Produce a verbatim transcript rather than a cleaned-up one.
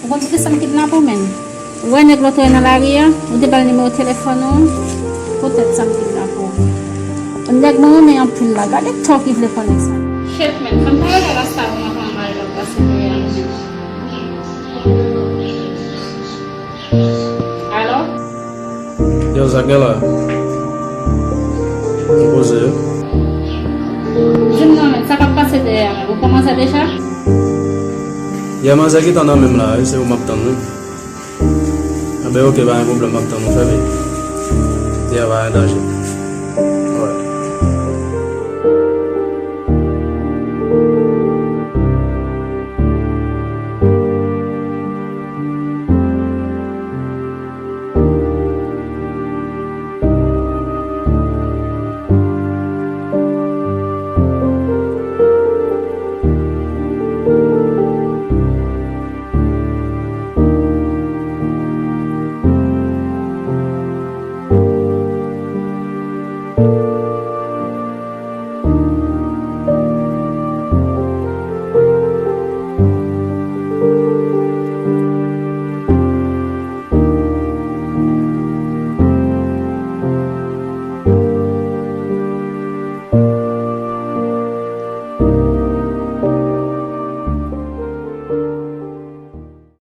Bon, poutèt sa m kidnape w, menm. Ou wè nèg lòt ou wè nan lari a, ou te ba l nimewo telefòn ou, poutèt sa m kidnape w. Nèg mwen renmen anpil la, gade tan ki vle pran nèg sa. Shit, man, fè m pa rele rasta pou mwen konnen bagay la pase pou li a, menm. Alo? Yo, sa k gen la? Ou poze yo? Di m non, men, sa k ap pase dèyè a, men? Ou pran manzè deja? Yè, manzè gentan nan men m la, wi, se ou m ap tann, wi. Anben, oke, pa gen pwoblèm, m ap tann ou, fè vit. Yè, pa gen danje. Alright.